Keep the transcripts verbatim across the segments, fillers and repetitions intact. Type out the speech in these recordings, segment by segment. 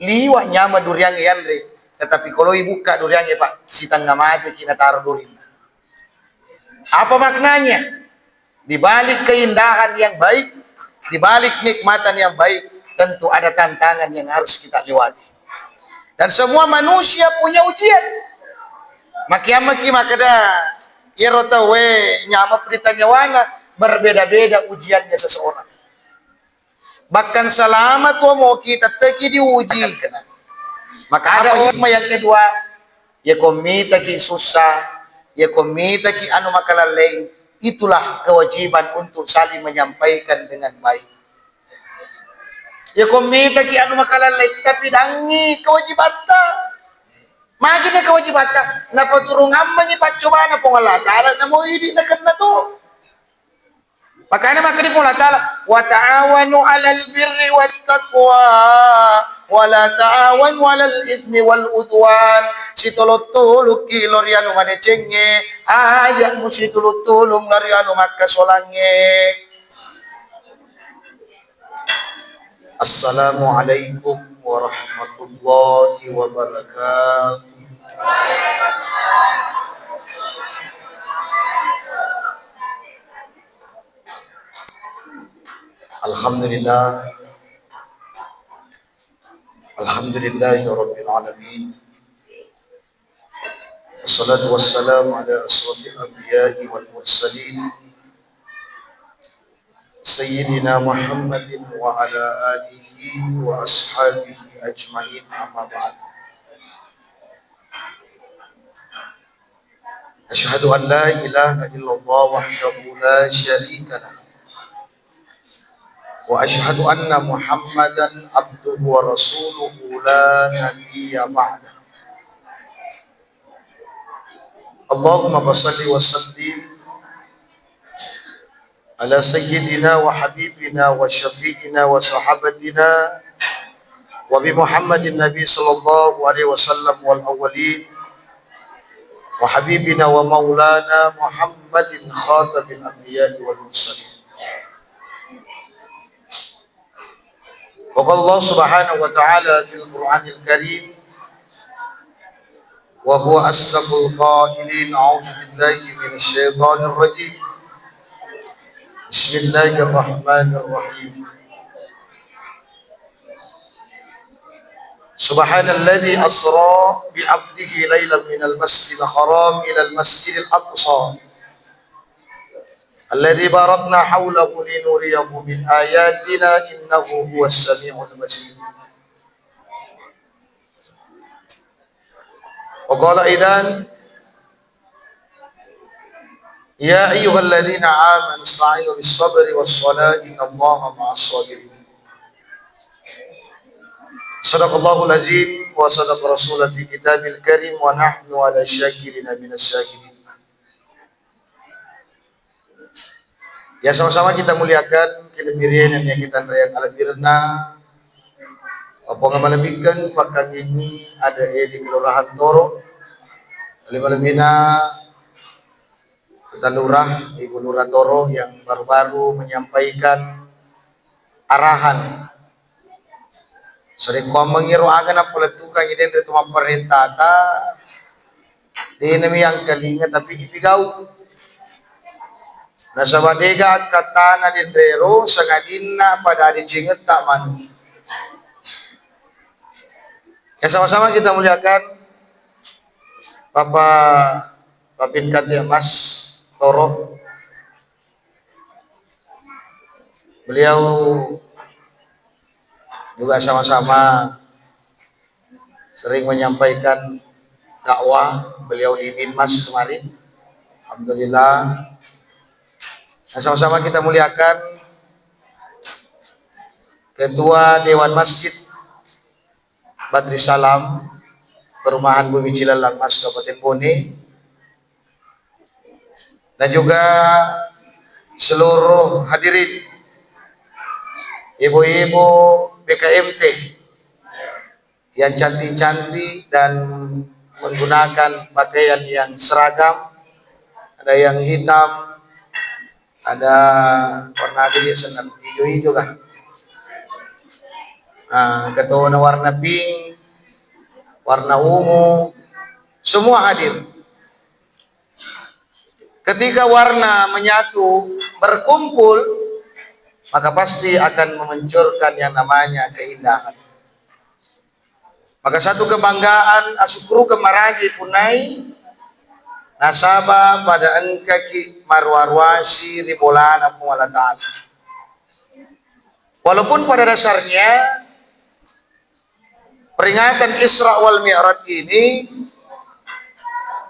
liwa nyameng duriangnge yanre, tetapi kalau ibukka duriangnge, Pak, sitengnga mateki nataro durinna. Apa maknanya? Di balik keindahan yang baik, di balik nikmatan yang baik, tentu ada tantangan yang harus kita lewati. Dan semua manusia punya ujian. Makiammaki makkeda, iyaro tauwe nyameng pritanya wana, berbeda-beda ujiannya seseorang. Bahkan selama tuo moki tetteki diuji. Maka ada hikmah yang kedua, yako mitaki susah, yako mitaki anu makalalleng, itulah kewajiban untuk saling menyampaikan dengan baik. Yako mitaki anu makalalleng, tapi dangi kewajibatta. Magini kewajibatta, napaturung ammengi paccobana Puang Allah Ta'ala, namo idi nakenna tu. Makanya makkeda Puang Allah Ta'ala, "Wa ta'awanu 'alal birri wat taqwa, wa la ta'awanu 'alal itsmi wal 'udwan." Sitolong-tolongki lao ri anu madecengnge, aja musitulung-tulung lao ri anu makkasolangnge. Assalamualaikum warahmatullahi wabarakatuh. Alhamdulillah. Alhamdulillahi rabbil alamin. Wassalatu wassalamu ala asyrafil anbiya'i wal mursalin, sayyidina Muhammadin wa ala alihi wa ashabihi ajma'in, amma ba'd. Asyhadu an la ilaha illallah wahdahu la syarika lah. Wa asyhadu anna Muhammadan abduhu wa rasuluhu la nabiyya ba'dah. Allahumma fasalli wa sallim ala sayyidina wa habibina wa syafi'ina wa sahabatina wa bi Muhammadin Nabi sallallahu alaihi wasallam wal awwalin, wa habibina wa maulana Muhammadin khatamin anbiya'i wal mursalin. Wa qala Allah subhanahu wa ta'ala fil Qur'anil Karim, wa huwa asdaqul qailin, a'udzu billahi minasy syaithanir rajim. Bismillahirrahmanirrahim. Subhanalladzi asra bi 'abdihi lailan minal masjidil haram ilal masjidil aqsa alladzi barakna haulahu linuriyahu min ayatina innahu huwas sami'ul basir. Wa qala aidan, ya ayyuhalladzina amanu ista'inu bis sabri was salah innallaha ma'as sabirin. Sadaqallahul azim wa sadaqa rasulahu fi kitabil karim wa nahnu ala syakirina minas syakirin. Ya, sama-sama kita muliakan, kelebihan yang kita raya kelebihanna. Apa ngamalebikan pakkangini ada di Kelurahan Toro. Lima lemina Kota Lurah, Ibu Lurah Toro yang baru-baru menyampaikan arahan. Sarekkoammengngi ro aga napalettukangngi denre tu mapparentata, denami yangkalinga tapi ipigau. Nasaba dega akkattana denrero sangadinna pada decengetta manu. Ya, sama-sama kita muliakan Bapak Babin Kamtibmas Toro. Beliau juga sama-sama sering menyampaikan dakwah, beliau di Binmas kemarin. Alhamdulillah. Nah, sama-sama kita muliakan Ketua Dewan Masjid Badri Salam, Perumahan Bumi Cilallang Mas, Kabupaten Bone, dan juga seluruh hadirin, ibu-ibu B K M T yang cantik-cantik dan menggunakan pakaian yang seragam, ada yang hitam, ada warna apa dia, senang hijau-hijau kah? Ah, ketona warna pink, warna ungu, semua hadir. Ketika warna menyatu, berkumpul, maka pasti akan memunculkan yang namanya keindahan. Maka satu kebanggaan, asukkurukeng maraji punnai nasaba pada engkaki maruwa-ruwasi ri bolana Puang Allah Ta'ala. Walaupun pada dasarnya peringatan Isra wal Mi'raj ini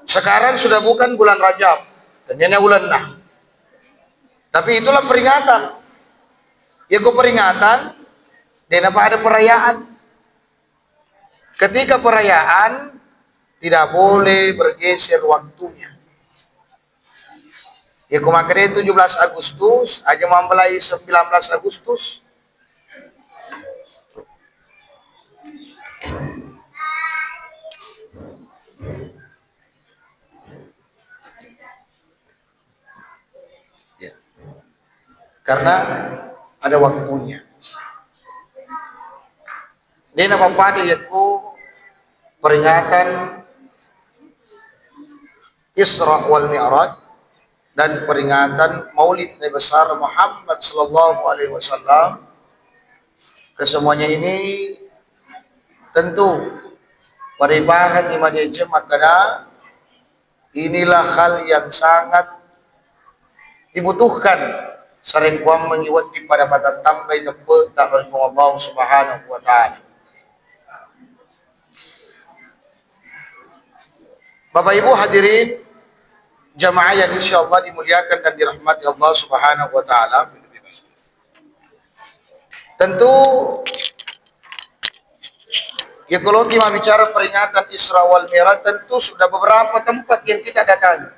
sekarang sudah bukan bulan Rajab, tenniana ulenna. Tapi itulah peringatan. Yako peringatan, de' napa ada perayaan. Ketika perayaan, tidak boleh bergeser waktunya. Yako makkeda tujuh belas Agustus, aja mambelai sembilan belas Agustus. Ya. Karena ada waktunya. De' napappada yako peringatan Isra wal Mi'raj dan peringatan Maulid Nabi besar Muhammad sallallahu alaihi wasallam. Kesemuanya ini tentu pada bahan iman makkeda inilah hal yang sangat dibutuhkan sarekkuammengngi wedding pada matattambai teppe'ta ri Puang Allah Subhanahu wa Ta'ala. Bapak Ibu hadirin jamaah yang insyaallah dimuliakan dan dirahmati Allah Subhanahu wa Ta'ala. Tentu ya, kalau kita bicara peringatan Isra wal Mi'raj, tentu sudah beberapa tempat yang kita datangi.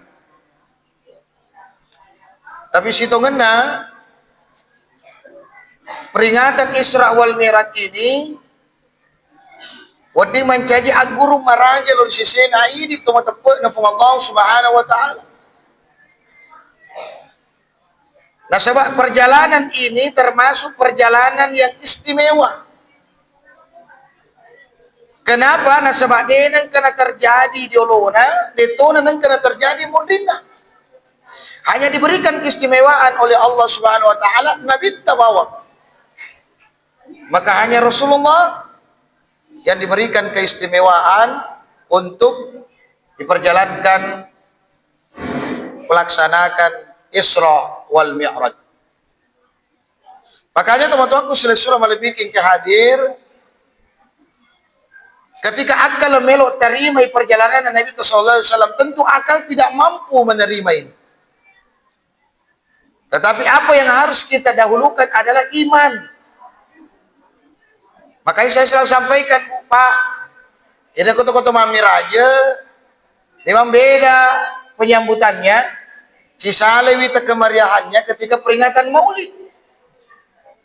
Tapi sitongenna peringatan Isra wal Mi'raj ini wedding mancaji agguru maraja lao ri sesena idi to mateppe'na Puang Allah Subhanahu wa Ta'ala. Nasaba perjalanan ini termasuk perjalanan yang istimewa. Kenapa? Nasaba de' nengka terjadi di olona, de' tona nengka terjadi munrinna. Hanya diberikan keistimewaan oleh Allah Subhanahu wa Ta'ala, Nabitta bawang. Maka hanya Rasulullah yang diberikan keistimewaan untuk diperjalankan, melaksanakan Isra wal Mi'raj. Makanya teman-temanku silessureng malebbiking ke hadir, ketika akal melo tarimai perjalanan Nabi sallallahu alaihi wasallam, tentu akal tidak mampu menerima ini. Tetapi apa yang harus kita dahulukan adalah iman. Makanya saya selalu sampaikan, Bu, Pak, ini koto-koto mammiraja, memang beda penyambutannya, sisalewi kemeriahannya ketika peringatan Maulid.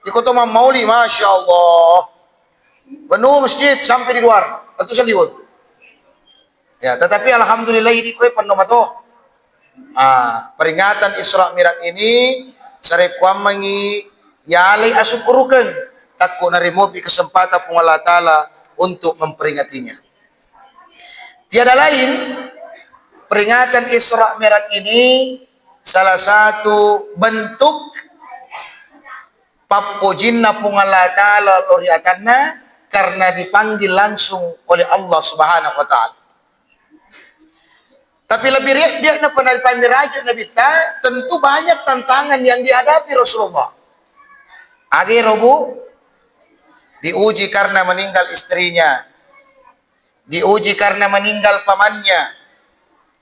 Di koto mammaulid, Masya Allah, penuh masjid sampai di luar, ratusan liwat. Ya, tetapi alhamdulillah idi koe penno mato. Ah, peringatan Isra Mi'raj ini sarekkuammengngi yalai asukkurukeng, takko naremopi kesempatan Puang Allah Ta'ala untuk memperingatinya. Tiada lain, peringatan Isra Mi'raj ini salah satu bentuk pappojinna Puang Allah Ta'ala lao ri atanna karena dipanggil langsung oleh Allah Subhanahu wa Ta'ala. Tapi lebih riak-, dia na pernah dipanggil raja Nabitta, tentu banyak tantangan yang dihadapi Rasulullah. Age robu diuji karena meninggal istrinya, diuji karena meninggal pamannya,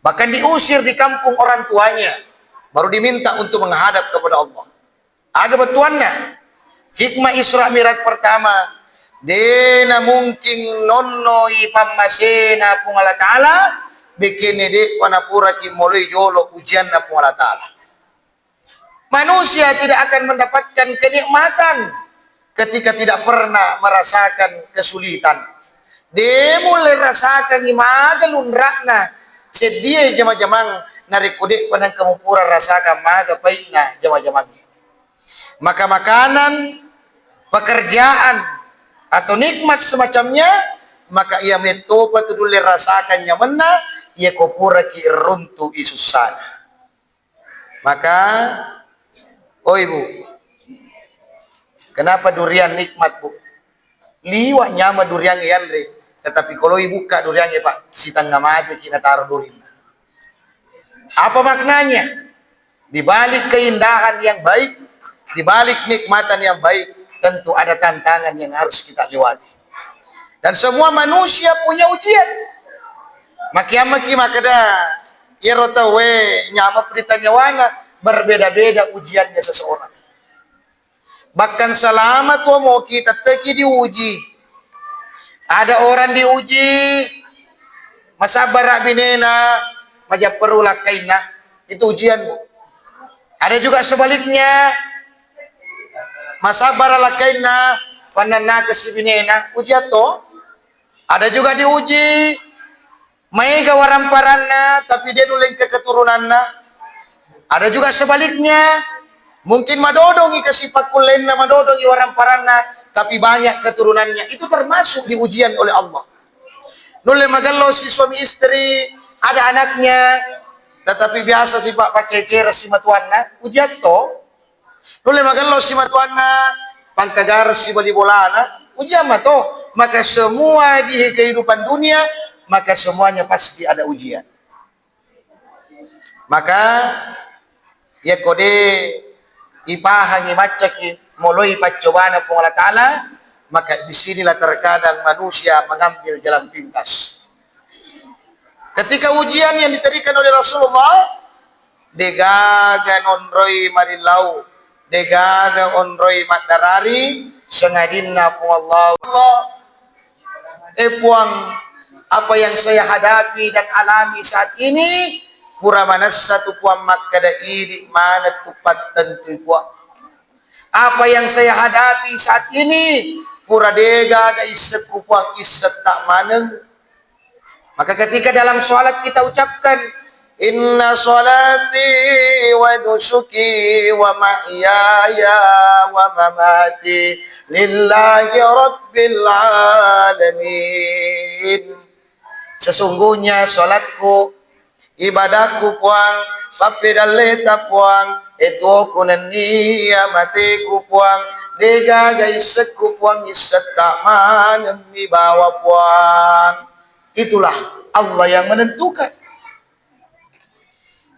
bahkan diusir di kampung orang tuanya, baru diminta untuk menghadap kepada Allah. Aga bettuanna? Hikmah Isra Mi'raj pertama, de' namungkin nonnoi pammasena Puang Allah Ta'ala, bekkene de'pa napuraki moloi jolo ujianna Puang Allah Ta'ala. Manusia tidak akan mendapatkan kenikmatan ketika tidak pernah merasakan kesulitan. De' mulle rasakangi maga lunra'na seddie jama-jamang, narekko de'pa nengka mupura rasakan maga pai'na jama-jamangnge. Maka makanan, pekerjaan, atau nikmat semacamnya, maka iya mettopa tu nulle rasakan nyamenna, iya ko puraki runtu'i sussana. Maka, oi Bu, kenapa durian nikmat, Bu? Liwa nyameng durian yanre, tetapi kalau ibukka durian, Pak, sitengnga mati ki nataro durinna. Apa maknanya? Di balik keindahan yang baik, di balik nikmatan yang baik, tentu ada tantangan yang harus kita lewati. Dan semua manusia punya ujian. Makiammaki makkeda, iyaro tauwe nyameng purita nyawana, berbeda-beda ujiannya seseorang. Bahkan selama tuo moki tetteki diuji. Ada orang diuji, masabbara binena, majapperu lakkainna. Itu ujian, Bu. Ada juga sebaliknya, masabbara lakkainna, pannannakesi binena. Ujian to. Ada juga diuji, maega waramparanna, tapi de nulle engka keturunanna. Ada juga sebaliknya, mungkin madodongi kasi pakkullenna, madodongi waramparanna, tapi banyak keturunannya. Itu termasuk diujian oleh Allah. Nulle magello si suami istri, ada anaknya, tetapi biasa si pa-, paccecere si matuanna, ujian to. Nulle magello si matuanna, pangkagareng si bali bolana, ujian mato. Maka semua di kehidupan dunia, maka semuanya pasti ada ujian. Maka, yakko de ipahangi maccaki moloi paccobana Puang Allah Ta'ala, maka disinilah terkadang manusia mengambil jalan pintas. Ketika ujian yang diberikan oleh Rasulullah, degaga nonroi marillau, degaga onroi maddarari, sengadinna Puang Allah. Eh Puang, apa yang saya hadapi dan alami saat ini, pura manessa tu Puang makkeda idi maneng tu pattentui Puang. Apa yang saya hadapi saat ini, pura degaga issekku Puang, issetta maneng. Maka ketika dalam sholat kita ucapkan, "Inna sholati wa nusuki wa mahyaya wa mamati lillahi rabbil alamin." Sesungguhnya sholatku, ibadahku Puang, pappedalleta Puang, etuoku nenniya mateku Puang, degaga issekku Puang, issetta manemmi bawa Puang. Itulah Allah yang menentukan.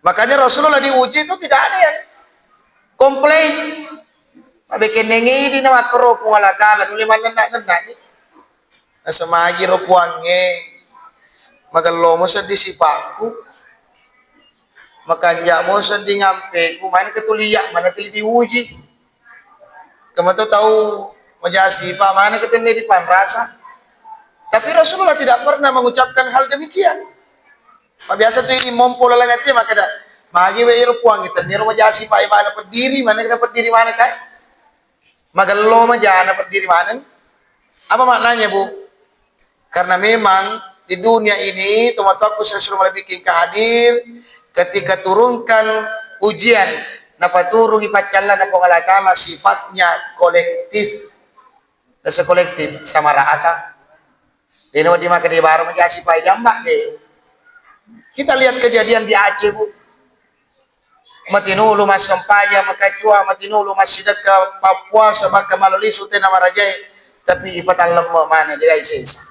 Makanya Rasulullah diuji itu tidak ada yang komplain. Mabekennengi idi na makkero Puang Allah Ta'ala, nulle mannenna-nenna ni. Nasemaji ro Puangnge, magellomo seddi sipakku, makanjamo seddi ngampeku, mana ketulia, mana tuli diuji. Kemato tau maja sipa, mana ketenne di panrasa. Tapi Rasulullah tidak pernah mengucapkan hal demikian. Mabiasa tu idi mompo laleng ati makkeda, magi we iro Puang, tenniro maja sipa, mana peddiri, mana kena peddiri mana kai. Magello maja na peddiri maneng. Apa maknanya, Bu? Karena memang di dunia ini, tomatoakku sesuru malebbiking ka hadir, ketika turunkan ujian, napaturungi paccallana Puang Allah Ta'ala sifatnya kolektif. Rasa kolektif, sama rata. Dena wedding makkeda baru maja sipa, jamba de. Kita lihat kejadian di Aceh, Bu. Matinulu massempajang, makacua, matinulu massidekka, pappuasa, bakka malo lisu tena marajae, tapi ipatallemme maneng, degai sesa.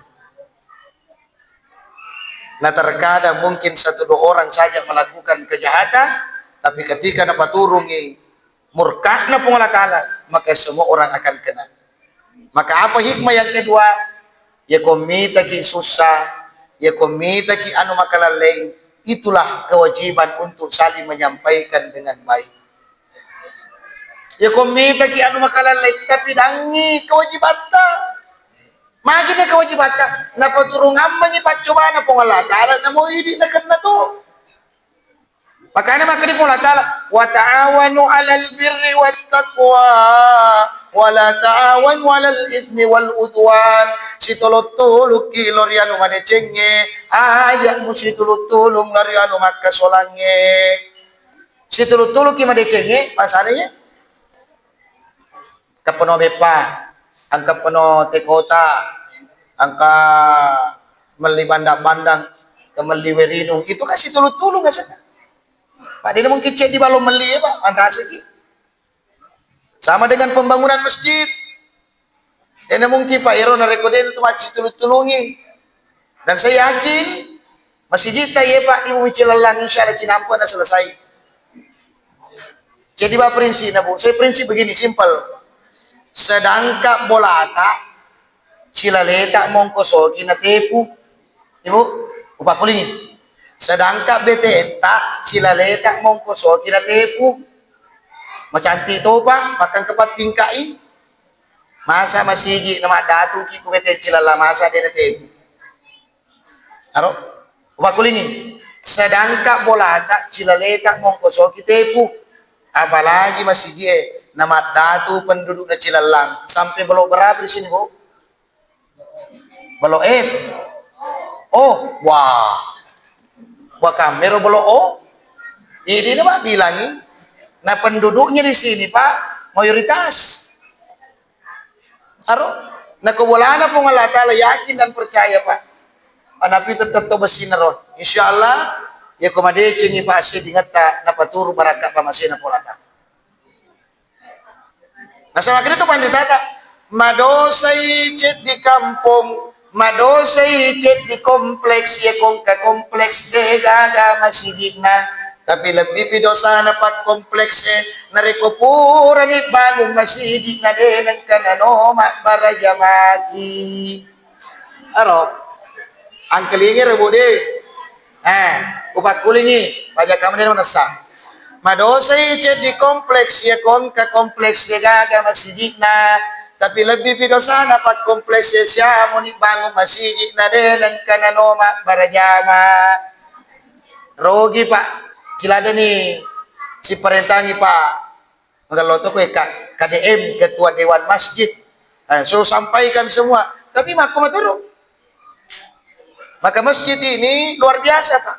Nah, terkadang mungkin satu dua orang saja melakukan kejahatan, tapi ketika napaturungi murka'na Puang Allah Ta'ala, maka semua orang akan kena. Maka apa hikmah yang kedua? Yako mitaki susah, yako mitaki anu makalalleng, itulah kewajiban untuk saling menyampaikan dengan baik. Yako mitaki anu makalalleng, tapi dangi kewajibatta. Magini kewajibatta, napaturungammengi paccobana Puang Allah Ta'ala, namo idi nakenna tu. Makanya makkeda Puang Allah Ta'ala, "Wa ta'awanu 'alal birri wat taqwa, wa la ta'awanu 'alal itsmi wal 'udwan." Sitolo-tolokki lo ri anu madecengnge, aja musitolo-tolong lo ri anu makkasolangnge. Sitolo-tolokki madecengnge, masana ya. Kappano beppa. Engka peno te kota, engka melli bandang-bandang, ke melli werinung, itu kan situlu-tulung asenna. Pak, de' mungkin ceddi balo melli e, Pak, manrasaki. Sama dengan pembangunan masjid. De' mungkin, Pak, ero narekko de' tu maccitulu-tulungi. Dan saya yakin, masijita ye, Pak, di Bumi Cilallang, insya Allah cinampe na selesai. Jadi, Pak, prinsipnya, Bu, saya prinsip begini, simpel. Sedangkan bolata, cilaleta mongko soki na tepu. Ibu, upakkulingi. Sedangkan B T N ta, cilaleta mongko soki na tepu. Macantik topa, makkang kepat tingkai. Masa masigi na maddatu ki ku B T N cilalla masa de' na tepu. Aro, upakkulingi. Sedangkan bolata, cilaleta mongko soki tepu. Apalagi masigi e, na maddatu penduduk na Cilallang. Sampai belo berapa di sini, Bu? Belo F. Oh, wah. Wah, kamero belo O. Ini, ini, Pak, bilangi. Nah, penduduknya di sini, Pak, mayoritas. Aro, nako bolana Puang Allah Ta'ala, yakin dan percaya, Pak. Anapi tetap to besina ro. Insya Allah, ya ko madecengi, Pak, sedingetta, napaturu barakka pamasena polata. Nasaba makkeda tu panritata, madosai ceddi kampong, madosai ceddi kompleks, iya ko engka kompleks de' gaga masigi'na, tapi lebbipi dosana pakkompleks e, narekko purani bangung masigi'na de' nengka nano mabbaraja maki. Aro, angkelingi ro, Bu, de. Eh, upakkulingi, pajakka meni manessa. Madosai ceddi kompleks, iya ko engka kompleks de' gaga masigi'na, tapi lebbipi dosana pakkompleks e, siamoni bangung masigi'na de' nengka nano mabbaraja ma. Rogi, Pak, ciladani siparentangi, Pak. Magello to koe Ka-, K D M, ketua dewan masjid. Eh, so sampaikan semua. Tapi makko maturu. Maka masjid ini luar biasa, Pak.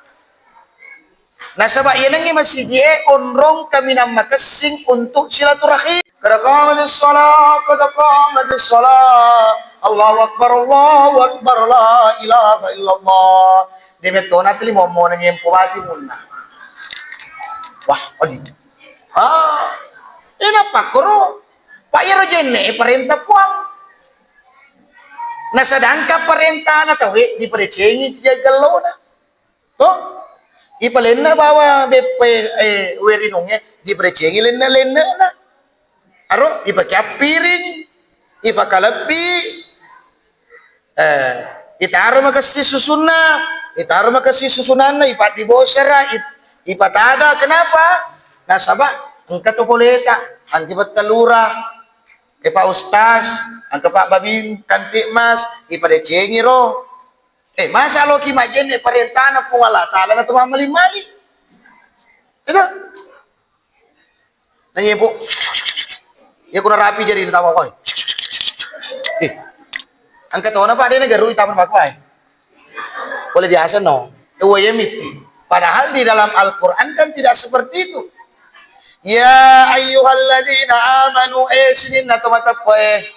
Nasaba iyanengngi masigi e onrong kaminang makessing untuk silaturahim. Qad qamatis shalah, qad qamatis shalah. Allahu Akbar, Allahu Akbar, la ilaha illallah. De' metto na tuli mommo na nyempo mati munna. Wah, odi. Ah, e nappakkoro. Pak, iyaro jenne' e parenta Puang. Nah, sedangkan parentana tauwe dipadecengi jaggallona. To? Ipalenne' bawa beppe, eh, werinungnge, dipadecengi lenne'-lenne'na. Aro, ipake appiring, ifakalebbi, Eh, itaro makessing susunna, itaro makessing susunanna, ipaddibosera, it-, ipatada. Kenapa? Nasaba engka to poleta, engka Pak Lurah, eh, Pak Ustaz, engka Pak Babin, Kamtibmas, ipadecengi ro. Eh, masa loki majjenne' parentana Puang Allah Ta'ala na to mammali-mali. Itu. Nanyempo. Iya, kuna rapi jadi ditama koi. Eh. Engka tona, Pak, de' nagarui taman bakuai. Boleh biasa, no. Eh, waya miti. Padahal di dalam Al-Quran kan tidak seperti itu. Ya ayyuhalladzina amanu, eh, sininna to mateppa, eh.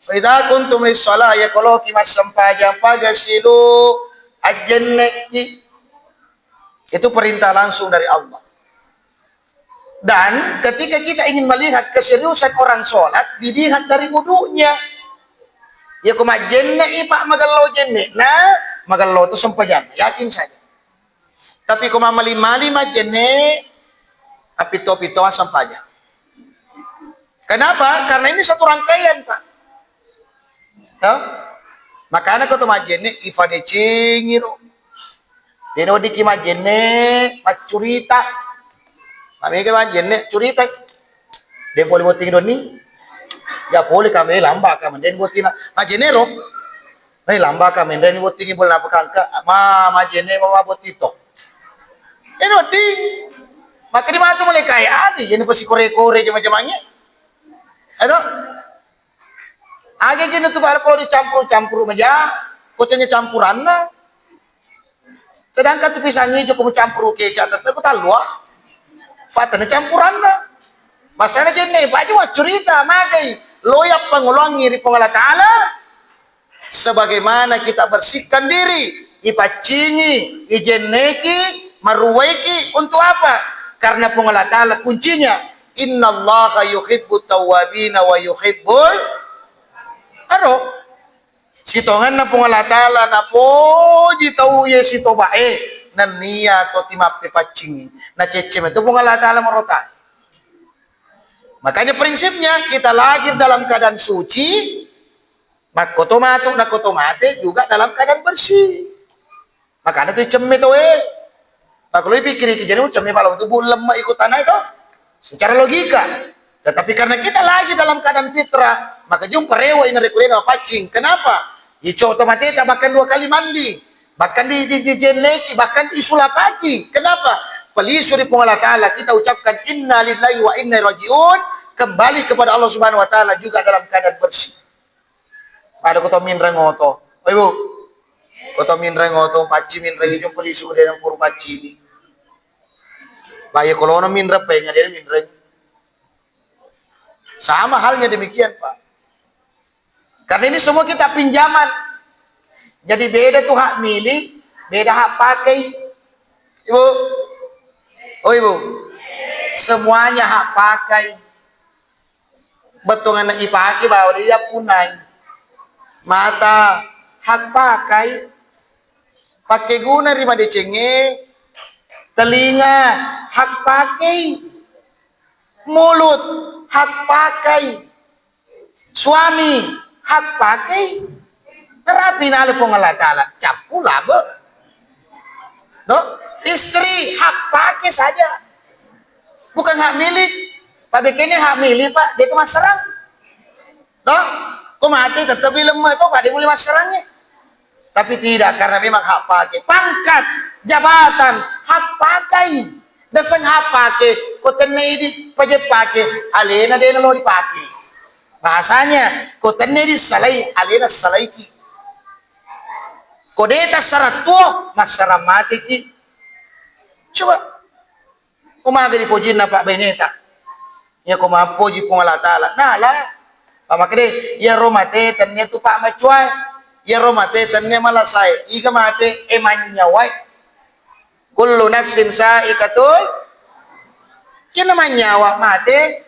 Fa idza kuntum lis shalah, ya koloki massempajang, fagasilu, ajjenneki. Itu perintah langsung dari Allah. Dan ketika kita ingin melihat keseriusan orang sholat, dilihat dari wudunya. Ya, ko majjenne'i, Pak, magello jenne'na, magello tu sempajang, yakin saja. Tapi ko mammali-mali majjenne', appitto-pittoang sempajang. Kenapa? Karena ini satu rangkaian, Pak. To? Makana ko to majjenne', ifadecengi ro. De' naweddikki majjenne' maccurita. Mammega majjenne' curita. De' pole botting donni. Ya pole kame lamba kame den botting na. Majjenne' ro. Eh, lamba kame den botting pole napakangka. Ma majjenne' ma botting to. Eh, noddi. Maka di matu mulai kaya agi, jadi pasi kore-kore jama-jamanya. Eto? Aga gini tu, kalau dicampur-campur maja, ko canya campuranna. Sedangkan tu pisang ijo ko mucampuru kecap, tetep ko talua. Patena campuranna. Masana jenne', Pak, cuma curita, magai. lo yappangoloangngi ri Puang Allah Ta'ala, sebagaimana kita bersihkan diri, ipaccingi, ijenneki, maruwaiki, untuk apa? Karena Puang Allah Ta'ala kuncinya, "Innallaha yuhibbu tawwabina wa yuhibbul," aro, sitongenna Puang Allah Ta'ala napoji tau ye sitobae, nennia to timappepaccingi, nacecce meto Puang Allah Ta'ala marota. Makanya prinsipnya kita lahir dalam keadaan suci, makkoto matu, nakkoto mate juga dalam keadaan bersih. Makanya tu cemme to, eh. Makanya dipikkiri ki, jadi cemme pala tu bu lemme iko tanah itu. Secara logika. Tetapi karena kita lahir dalam keadaan fitrah, maka jumpa rewa ina rekurena mapaccing. Kenapa? Ico to mateta bahkan dua kali mandi. Bahkan di, di, dijenneki, bahkan disulapaki. Kenapa? Pelisu di Puang Allah Ta'ala, kita ucapkan inna lillahi wa inna ilaihi raji'un, kembali kepada Allah Subhanahu wa Ta'ala juga dalam keadaan bersih. Pada ko to minreng oto. Oi, Bu. Ko to minreng oto, pacci minreng ijo pelisu de nampuru pacci ini. Baye kolono minreng penga de minreng. Sama halnya demikian, Pak. Karena ini semua kita pinjaman. Jadi beda tuh hak milik, beda hak pakai. Ibu. Oh, Ibu. Semuanya hak pakai. Bettuanna ipake bawa de yappunnai. Mata hak pakai. Pakai guna ri madecengnge. Telinga hak pakai. Mulut hak pakai. Suami hak pakai, narapi nala Puang Allah Ta'ala, cappu labe. No? Istri hak pakai saja. Bukan hak milik. Pak, bikinnya hak milik, Pak. Dia itu masserang. No? Ko mati tetap di lemah itu, Pak. Dia mulai masserangnya. Tapi tidak, karena memang hak pakai. Pangkat, jabatan, hak pakai. Daseng hak pakai, ko tenne idi paje pakai, alena dena lo dipakai. Bahasanya, ko tenne disalai, alena salaiki. Ko deta sarattuo, massarang mateki. Coba, ko maga dipojinna Pak Beneta. Ya ko mappoji Puang Allah Ta'ala. Nah, lah. Pak makede, ya ro mate tenne tu Pak macuai. Ya ro mate tenne malasae. Iga mate e manyawai. Kullu nafsin sa'iqatul. Kena manyawa mate.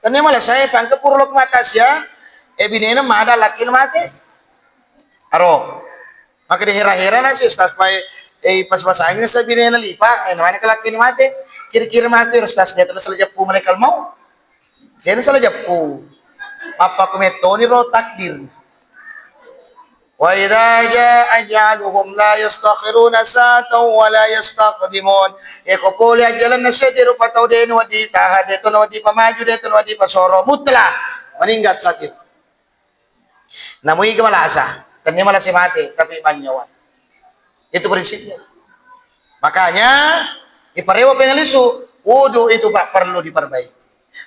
Tania mala saya pangke purulok mata sia. E binena mada laki mate. Aro. Maka dihera-hera nasi stas pai e pas-pas angin saya binena lipa. E namanya ke laki mate. Kira-kira mate harus tas dia terus salah japu malaikat mau. Dena salah jeppu. Mappakumettoni ro takdir. Wa idza jaa ajaluhum la yastakhiruna sa'atan wa la yastaqdimun. Eko pole ajalanna seddi rupa tau de nuwedding taha, de to nuwedding pamaju, de to nuwedding pasoro, mutlak. Meninggal saat itu. Namu iga malasa, tennia malasa mate, tapi manyawa. Itu prinsipnya. Makanya, iparewa pengalisu, wudu itu, Pak, perlu diperbaiki.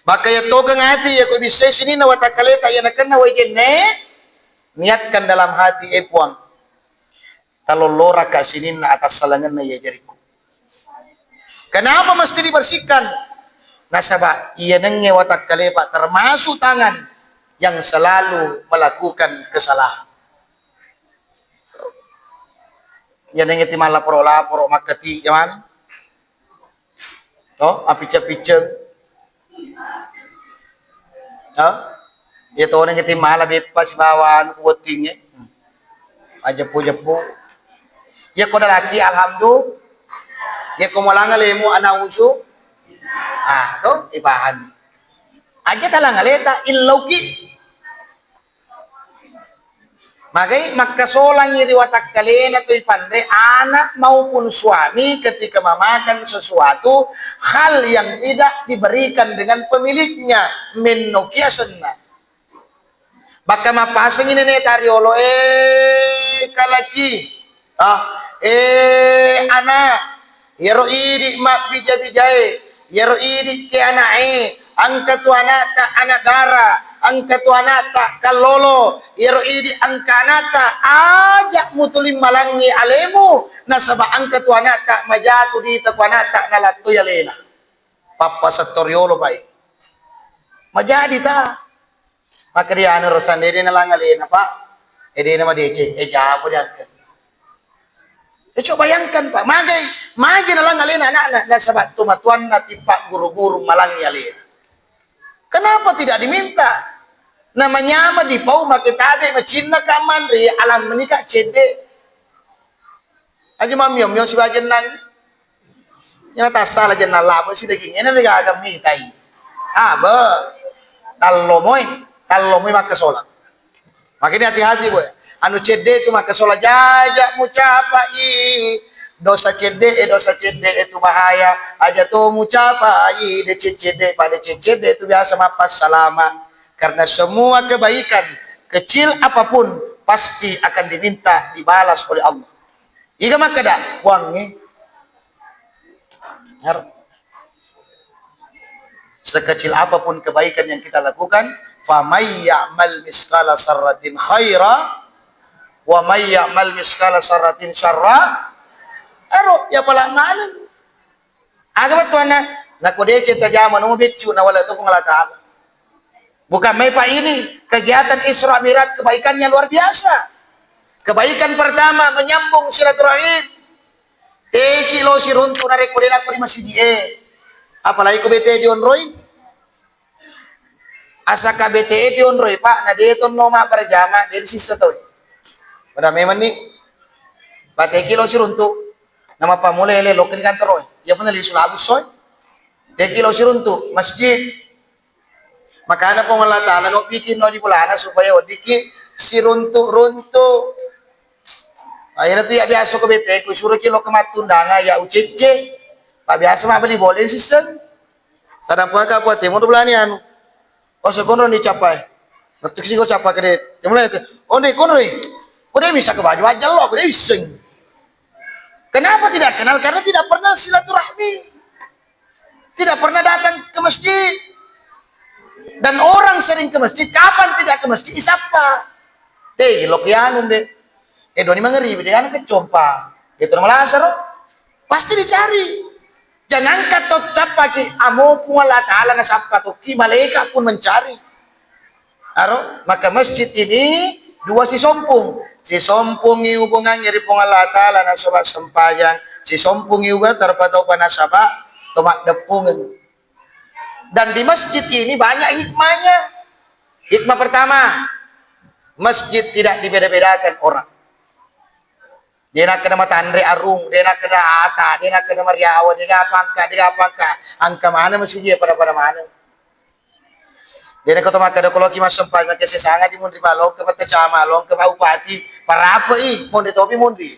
Maka ya tokeng ati, ya ko bisa sininna watakkaleta, ya nakenna wai jenne, niatkan dalam hati, eh Puang, talolloraka sininna atas salangenna ya jariku. Kenapa mesti dibersihkan? Nasaba iyanengnge watakkale, Pak, termasuk tangan yang selalu melakukan kesalahan. Iyanengnge ti mallaporo-laporo makkati, ya mana? To, appicce-picceng. To? Iya tona engka timmala beppa sibawa anu ku bottingnge. Ajeppu-jeppu. Iya ko dalaki, alhamdulillah. Iya ko molanga lemu ana usu. Ah, to, ipahang. Aja talang aleta, illauki. Magai makkasolangi ri watakkalena toi panre, anak maupun suami ketika memakan sesuatu hal yang tidak diberikan dengan pemiliknya, mennoki asenna. Bakka mappasengi neneta riolo, eh, kalaki, ah, eh, anak, Iyaro idi mabbija-bijae, iyaro idi ke ana'e, engka tu ana'ta anak dara, engka tu ana'ta kallolo, iyaro idi engka ana'ta aja mutulimmalangngi alemu, nasaba engka tu ana'ta majatu dita ku ana'ta nalattoi alena. Pappasetto riolo pai. Majadi ta. Maka dia anu rosan dede nalang alena, Pak. Edena madeceng, eh, jabo diangkat. Eh, coba bayangkan, Pak. Magai, magai nalang alena anakna, nasaba tomatoanna tipa guru-guru malangi alena. Kenapa tidak diminta? Namanya mah dipau make tabe macinna ka manre, alang menikah cedde. Aja mammiong-miong sibawa jennang. Iyana tassala jennang labo si daging. Ena degaga mitai. Ah, be. Tallo moi, tallo moi makkasola. Makanya hati-hati, boy. Anu cedde tu makkasola jaja mucapai. Dosa cedde e, dosa cedde e tu bahaya. Aja to mucapai, deceng cedde, pada deceng cedde tu biasa mappassalama. Karena semua kebaikan kecil apapun pasti akan diminta dibalas oleh Allah. Iga makkeda, Puangnge, har-, sekecil apapun kebaikan yang kita lakukan, "Faman ya'mal miskala sarratin khaira, wa man ya'mal miskala sarratin syarra." Ero, ya pala maneng. Aga bettuanna? Nako deceng tajama no beccu nawala to Puang Allah Ta'ala. Bukan main Pak ini, kegiatan Isra Mi'raj kebaikannya luar biasa. Kebaikan pertama menyambung silaturahim. Teki lo siruntu narekko de nakko di masigi e. Apalagi ko bete dionroi. Asaka bete dionroi, Pak, na de tonno mabbere jama, de sissa toi. Pada memang ni. Pateki lo siruntu. Nama pamulele lo ke di kantoro. Iya pun lisu labus soi. Teki lo siruntu masjid. Makana Puang Allah Ta'ala no bikin no di bulana supaya odiki siruntu-runtu. Akhirnya tu ya biasa ko bete, ku suruh ki lo ke mattundanga ya ucece. Pak biasa ma beli boleh siseng. Tadang puaka puate mo bulani anu. Oh sekonro ni capai. Ngetuk siko capa kede. Temulai ke. Oh ni konro ni. Kode bisa ke baju aja lo, kode biseng. Kenapa tidak kenal? Karena tidak pernah silaturahmi. Tidak pernah datang ke masjid. Dan orang sering ke masjid, kapan tidak ke masjid, isappa. Teh, lo kianun deh. Eh, doni mangeri, dia anak kecompa. Dia tuh malasaro. Pasti dicari. Jangankan to cappaki, amo Puang Allah Ta'ala nasappa tokki, malaikat pun mencari. Aro, maka masjid ini dua sisompung. Sisompungi hubungannya ri Puang Allah Ta'ala nasaba sempajang, sisompungi uga tarpataupa nasaba to maddeppungeng. Dan di masjid ini banyak hikmahnya. Hikmah pertama, masjid tidak dibeda-bedakan orang. De nakkeda matanre arung, de nakkeda ata, de nakkeda mariawa, de ga pangka, de ga pangka. Angka maneng masigi pada-pada maneng. De nakkeda makkeda ko loki massempajang, makkeda sesanga di munri, Pak, longke Pak Tacama, longke Pak Bupati, parape'i, monri topi monri.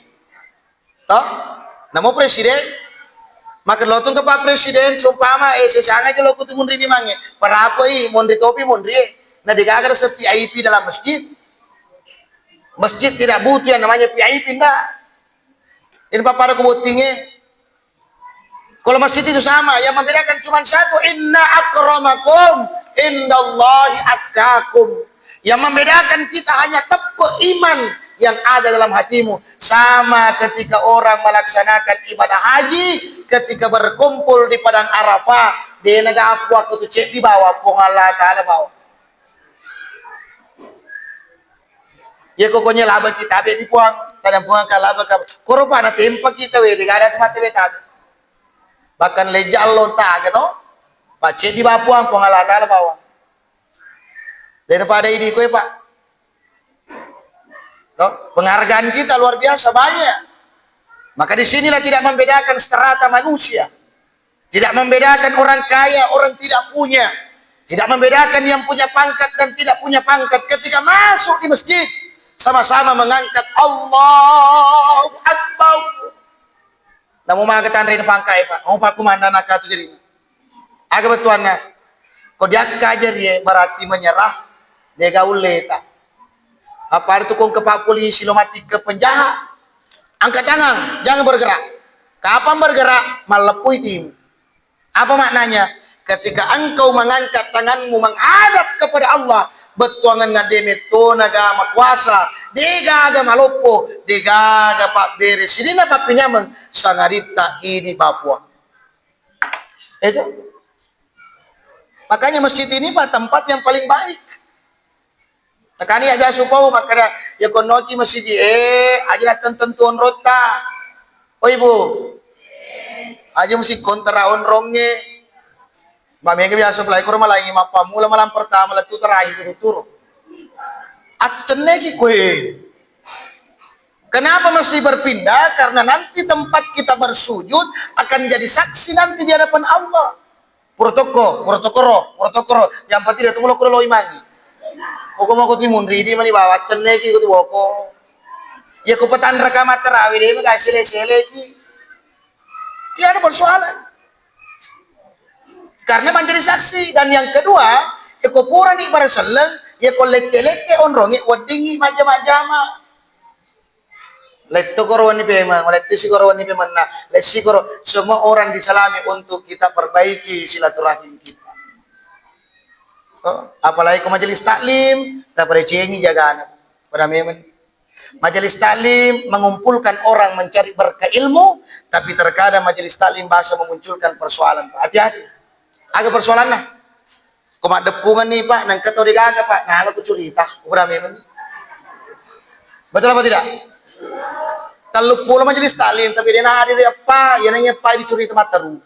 Toh? Namo presiden, makkeda lotong ke Pak Presiden, seumpama, eh, sesanga je lo kutu munri di mange, parape'i, monri topi monri, eh. Na de gaga rasa V I P dalam masjid. Masjid tidak butuh yang namanya V I P, ndak. Ini pappada ku bottinge. Kalau masjid itu sama, yang membedakan cuma satu, "Inna akramakum indallahi atqakum." Yang membedakan kita hanya tepe iman yang ada dalam hatimu. Sama ketika orang melaksanakan ibadah haji, ketika berkumpul di padang Arafah, de naga aku, aku tu cek di bawah, Puang Allah Ta'ala bawah. Iya, pokoknya laba kita be di Puang, tadang Puang ka laba ka. Koro pa na tempa kita we, de gaga semata we tabe. Bahkan leja allo taga to. Paceddi ba Puang, Puang Allah Ta'ala bawang. Daripada ini kowe, Pak. No? Penghargaan kita luar biasa banyak. Maka disinilah tidak membedakan strata manusia. Tidak membedakan orang kaya, orang tidak punya. Tidak membedakan yang punya pangkat dan tidak punya pangkat. Ketika masuk di masjid, sama-sama mengangkat Allahu Akbar. Namu maka tanre pangkat, Pak. Oh, Pak, kumanda nakatu jadi. Aga bettuanna. Ko diakka aja rie, berarti menyerah. De ga ulleta. Apa itu kong ke Pak Polisi lo mati ke penjahat. Angkat tangan, jangan bergerak. Kapan bergerak, malleppui tim. Apa maknanya? Ketika engkau mengangkat tanganmu menghadap kepada Allah, bettuanganna de mettona ga makuasa, de gaga maloppo, de gaga pabbere, sininna pappinyameng, sangaditta idi bapua. Itu. Makanya masjid ini, Pak, tempat yang paling baik. Nakani ya biasa upau makkeda, ya konnoki masigi, eh, aja datang tentu onrotta. Oi, Bu. Aja mesti kontra onrongnge. Ba mega biasa pelai koro malangi mappamula malam pertama lettu terakhir tuturo. Accenneki kue. Kenapa mesti berpindah? Karena nanti tempat kita bersujud akan jadi saksi nanti di hadapan Allah. Protokol, protokoro, protokoro. Yang penting dia tunggu lo loi mangi. Pokok mau timun ridi mani bawa cenneki kutu boko. Ya ku petan rekamat terawih deh, mega sele-seleki. Tiada persoalan. Karena menjadi saksi. Dan yang kedua, ya ku purani baraselleng, ya ku lette-lette onrongi weddingi majama-jama. Letto koro wenni pemeng, letti si koro wenni pemenna, lessi koro, semua orang disalami untuk kita perbaiki silaturahim kita. Oh, apalagi ko majelis taklim, taparecengi jagana. Pada memang. Majelis taklim mengumpulkan orang mencari berkah ilmu, tapi terkadang majelis taklim bahasa memunculkan persoalan. Hati-hati. Aga persoalanna? Ko maddeppungenni, Pak, nengka tau degaga, Pak, nala ku curita. Ku pura memang. Betul apa tidak? Telluppulo majelis taklim, tapi de' na hadir eppa, iya nanya eppa dicurita matteru.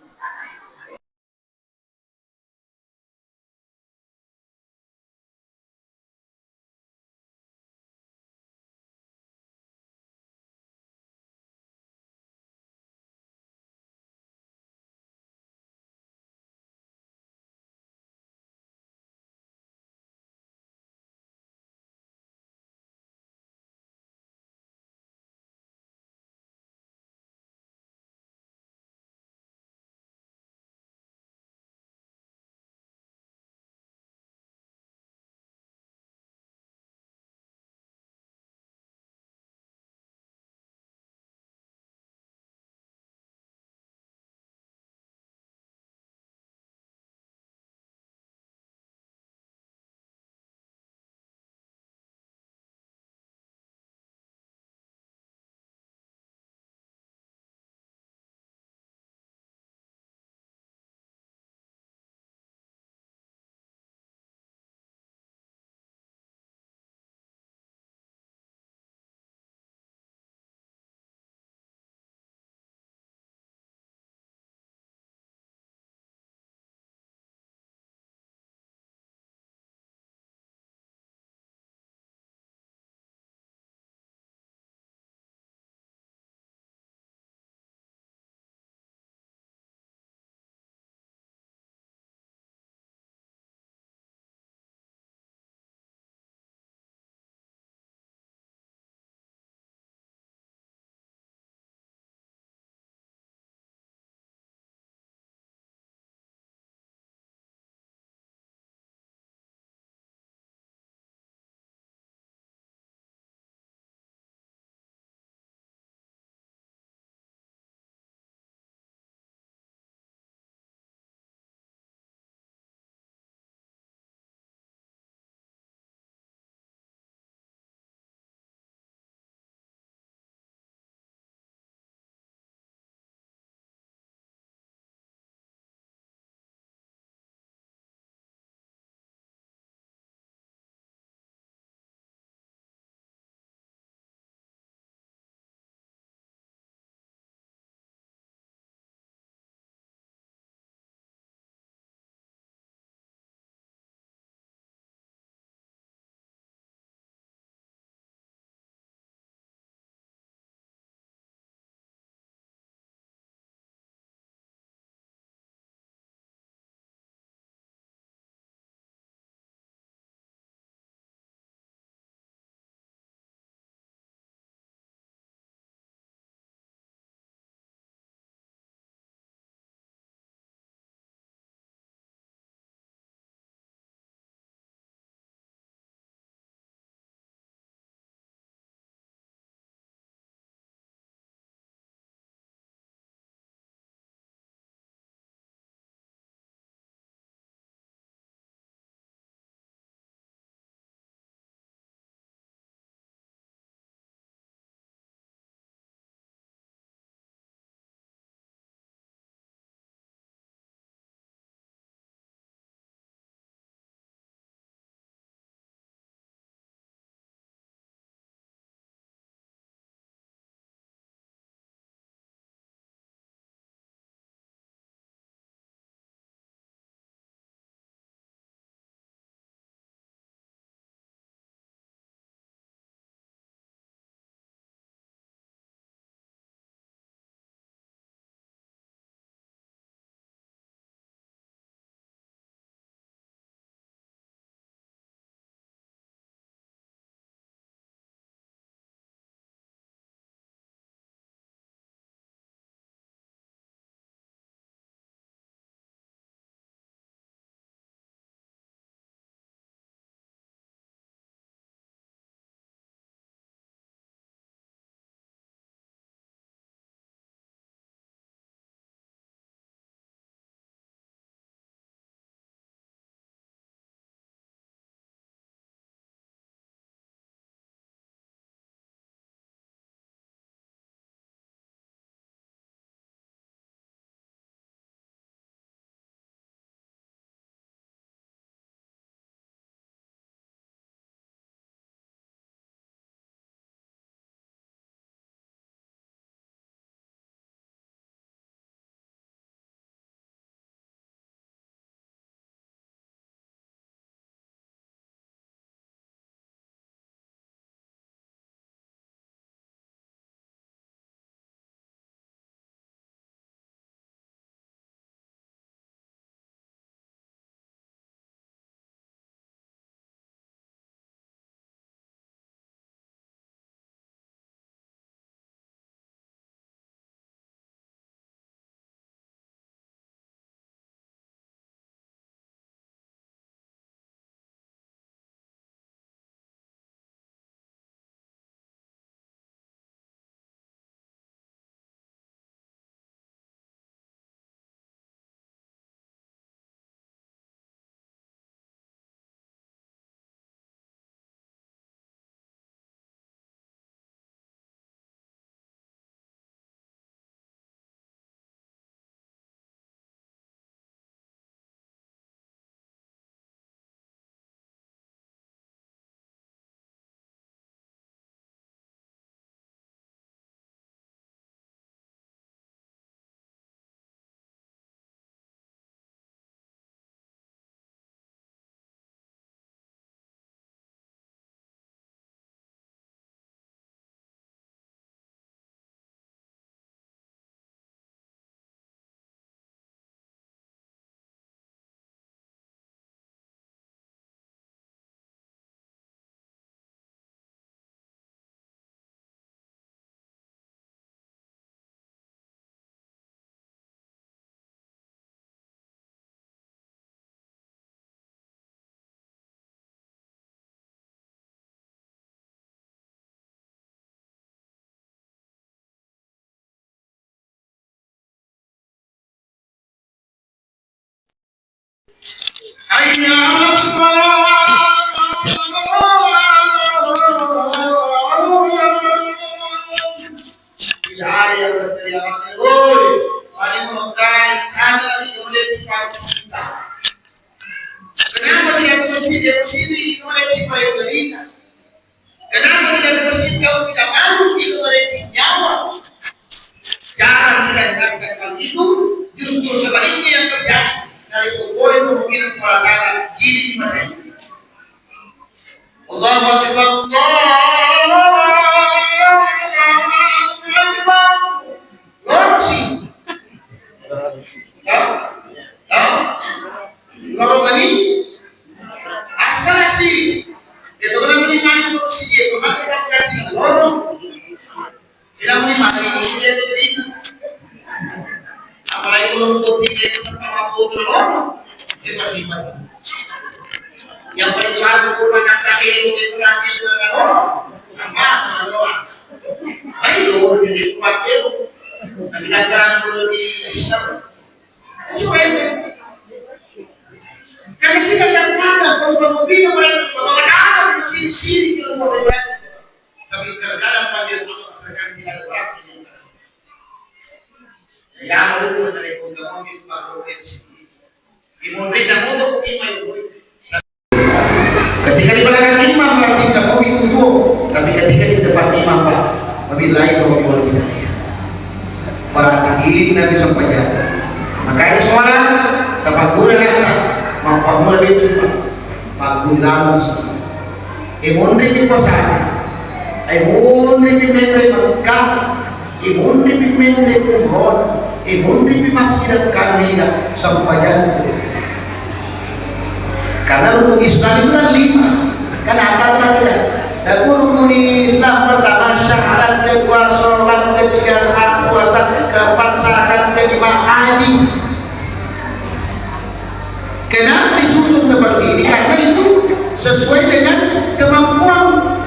Tidak ada yang berteriak, "Woi, paling mau kali, ada di mulai kita." Kenapa tidak mesti dia sini mulai kita? Kenapa tidak kita sini kalau tidak mau itu mulai nyawa? Jangan kita dengarkan hal itu, justru sebaliknya yang terjadi. Dari pokoknya pemikiran para dalam diri mereka. Allahu Akbar, Allahu Akbar. Lorosi. Ya? Ya? Loro mani? Asal sih. Itu kan mani mani lorosi dia. Kemarin kita kan loro. Bilang ni mari kita terima. Apalagi kalau foto dia sama foto loro, dia terima. Yang paling jelas aku nak kasih ilmu itu nanti dengan loro. Apa sama loro? Ayo, jadi kuat ya. Nanti datang dulu di Islam. Coba ya. Karena kita terkadang kalau mau pindah mereka, kalau ada di sini, sini kita mau berani. Tapi terkadang panggil Allah terkadang tidak ada orang yang terkadang. Ya, Allah, dari penggawa itu baru dia di sini. Imun rida untuk iman itu. Ketika di belakang imam berarti kamu itu tuh, tapi ketika di depan imam, Pak, wabillahi taufiq wal hidayah. Berarti ini Nabi sampaikan. Makanya sholat, tafakur rata, mau pamula becuma, pagulamu. Imun rida puasa, imun rida menre Mekah, imunripi menre umroh, imunripi masjid kami ya sempajang. Karena rukun Islam itu kan lima. Kan ada lagi ya. Tapi rukun Islam pertama syahadat, kedua sholat, ketiga sah puasa, keempat zakat, kelima haji. Kenapa disusun seperti ini? Karena itu sesuai dengan kemampuan.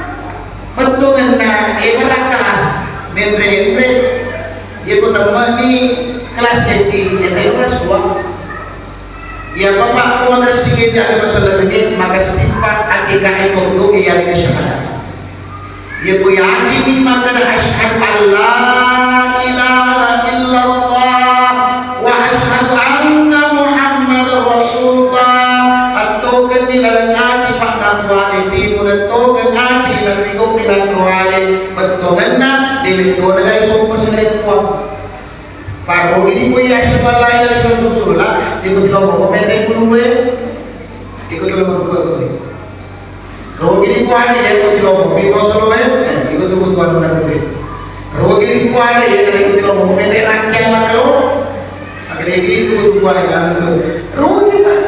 Bettuanna, eh, berangkat kelas, menre-enre, ya, ku temani kelas jadi, enre kelas dua. Ya, Bapak, ku makessing ini ada masalah ini, makessing, Pak, ketika itu, ya, ada syahadat. Ya, ku yakin ini, maka ada asyhadu an la ilaha illallah wa asyhadu anna Muhammadar Rasulullah. Attokenni laleng ati, Pak, nabuane timu, nattokeng ati, narigoppi lanroale, bettongenna, dewe tona gai sompa sigarenna Puang. Parogini ko iya asyhadu an la ilaha illallah, iko tilompo ko mende kulue, iko tilompo ko. Rogini ko ade ya, iko tilompo, iko solo ya, iko tu kutuan mana kutu. Rogini ko ade ya, iko tilompo ko mende rangkaiang makalo. Makanya gini tu kutuan ya, anu tu. Rogi, Pak.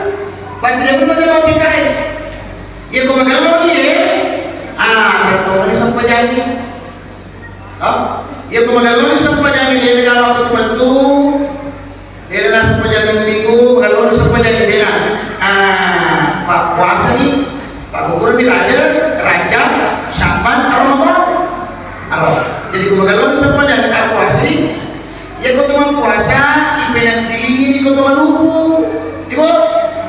Berarti dia pun magello tikai. Iya, ko magello ni, eh. Ah, tetto ni sempajang. Oh, iya, ko magello ni sempajang, iya, dalam waktu tertentu. Iya, dalam sempajang minggu, magello ni sempajang, iya. Ah, Pak puasa ni, Pak kubur ni raja, raja, Syaban, Ramadan. Apa? Jadi, ko magello ni sempajang, Pak puasa ni, Iya, ko to mappuasa, ipenentingi ko to malupu. Ibu,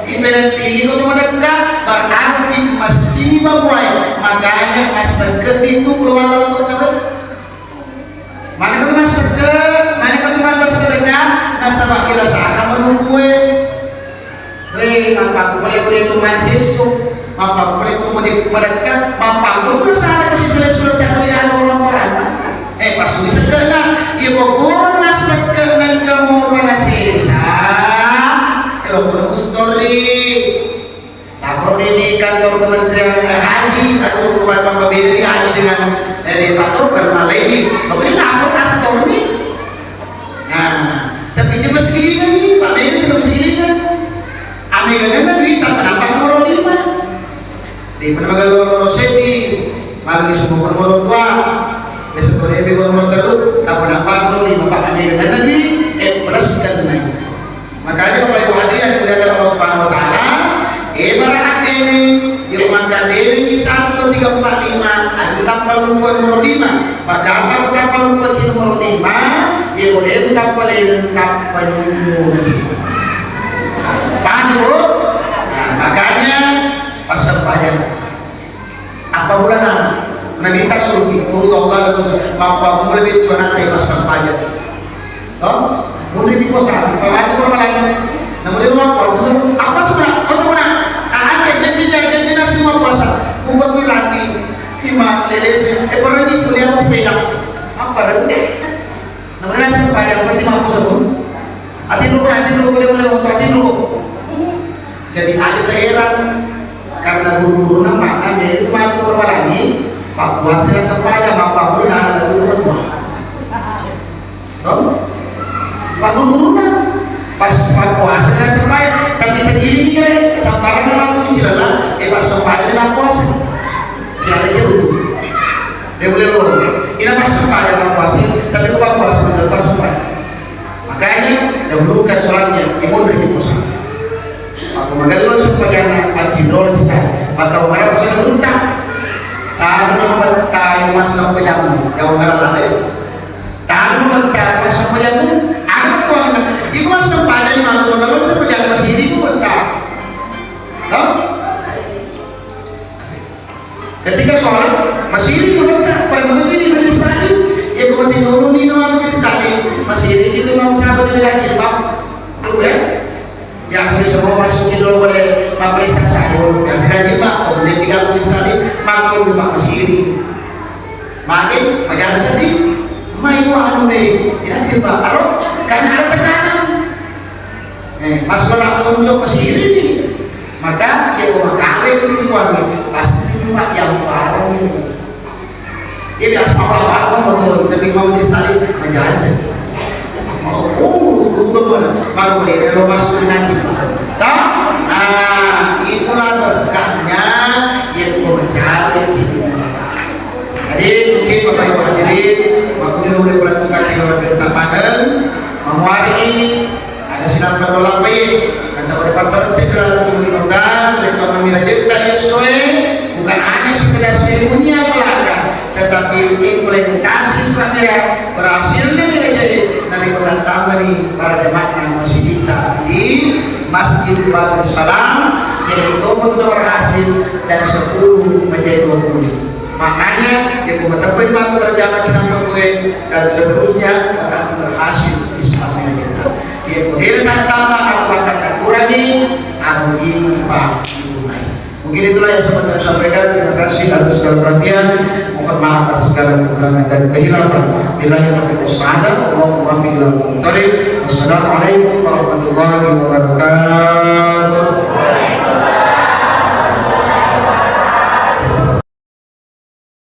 ipenentingi ko to madekka, berarti masiba buai. Makanya massekke itu kalau malam to tahu. Mana ko to massekke, mana ko to bersedekah, nasaba ila saka malupu e. Wé, mappakkullé ko dé' to mancaji esso, mappakkullé ko to madé-, madekka, mappakkullé ko nasala kasi sala-sala tau ri anu orang paranna. Eh, pas ni sekke'na, iya ko purana sekke'na engka mopa nasesa, eh, lo pura mustori. Lapor ni di kantor Kementerian Haji, atau rumah pembeda di haji dengan, eh, di Pak Togar, malai ni. Lo beri lapor pastor ni. Nah, tapi dia masih gilingan ni, Pak Menteri masih gilingan. Amega ganna duit, tappa nambah nomoro lima. Di mana magello nomoro seddi, malah di semua nomoro dua. Besok boleh ambil nomoro tellu, tappa nambah nomoro lima. Pak, amega ganna duit, eh, plus kan naik. Makanya Bapak Ibu hadirin yang dimuliakan Allah Subhanahu wa Ta'ala, eh, para addene, dia makan dene di satu tiga empat lima, aku tambah nomor lima. Maka apa tappa lupaki nomoro lima, iya ko de' tappa leleng tappa nyunyuki. Paham, Bu? Nah, maka Saja. Apa bulan anak? Nabi ta suruh di Allah lalu mappammula beccu anakta massempajang. To? Munri di puasa, pamati kurang lagi. Namun dia mau puasa suruh apa sudah? Kau tahu nak? Ada janji janji nasi mau puasa. Buat bilang di lima lelese, eh pernah di kuliah sepeda. Apa dah? Namun nasi pajang berarti mau puasa pun. Ati dulu, ati dulu, dia mulai waktu ati dulu. Jadi ada daerah karena guru-guru nama, kan jadi itu mati kurang lagi. Pak puasa dan sempajang, bapak pun ada lagu kedua. Toh? Magguru-guruna pas mappuasa na sembahyang, tapi terjadi kira sambarang matu cilala, eh pas sembahyang na puasa. Siapa aja dulu. Dia boleh lo. Ina pas sembahyang na puasa, tapi ko pas puasa, pas sembahyang. Makanya dahulukan sholatnya, imun dari puasa. Aku magello sempajanna, paccinrolo sisa. Maka umarang pasal gurutta. Tanu bettai masa pejamu, jauh ngarang lade. Tanu mentara massempajang, apa? Iku massempajang, maka kalau sempajang masiri ku mentara. Toh? Ketika sholat masiri ku mentara, pada begitu di majelis taklim, ya kalau tidak dulu di majelis taklim masiri itu mau sahabat dari lagi, Pak. Tahu ya? Biasa bisa mau masuk ke dulu boleh mampelisa sayur. Biasa dari Pak, kalau dia tiga puluh sekali, makmum di Pak masiri. Magi, majalan sedih, mai ku anu deh, ya, jilbab. Aro, karena ada tekanan. Eh, mas wala muncul ke sini nih. Maka, ya, gua makawe itu di kuami. Pasti cuma yang parah ini. Dia biasa apa-apa, betul. Tapi mau jadi sekali, majalan sedih. Masuk, oh, betul, betul, mana? Baru boleh, kalau masuk ke nanti. Toh? Nah, itulah berkahnya, ya, gua mencari di rumah. Jadi, mungkin Bapak Ibu hadirin, waktu ini udah bertukar di luar berita padang, memuari ada sinar pada lampai, kata pada pater tidak lalu menuntas, dari Pak Mami Raja kita Yesue, bukan hanya sekedar seremonial belaka, tetapi implementasi Islamnya berhasilnya gereja dari kota tambah nih para jemaatnya masih kita di Masjid Batu Salam yang itu betul berhasil dan sepuluh menjadi dua puluh. Makanya, ya, ku mateppe'i matu berjamaah cinampe kue dan seterusnya, berarti berhasil Islamnya kita. Ya, ku dia tak tambah atau bahkan tak kurangi, aku ingin Pak itu naik. Mungkin itulah yang sempat kami sampaikan. Terima kasih atas segala perhatian. Mohon maaf atas segala kekurangan dan kehilafan. Billahi taufiq wassaada. Allahumma fi ila muqtarib. Wassalamualaikum warahmatullahi wabarakatuh.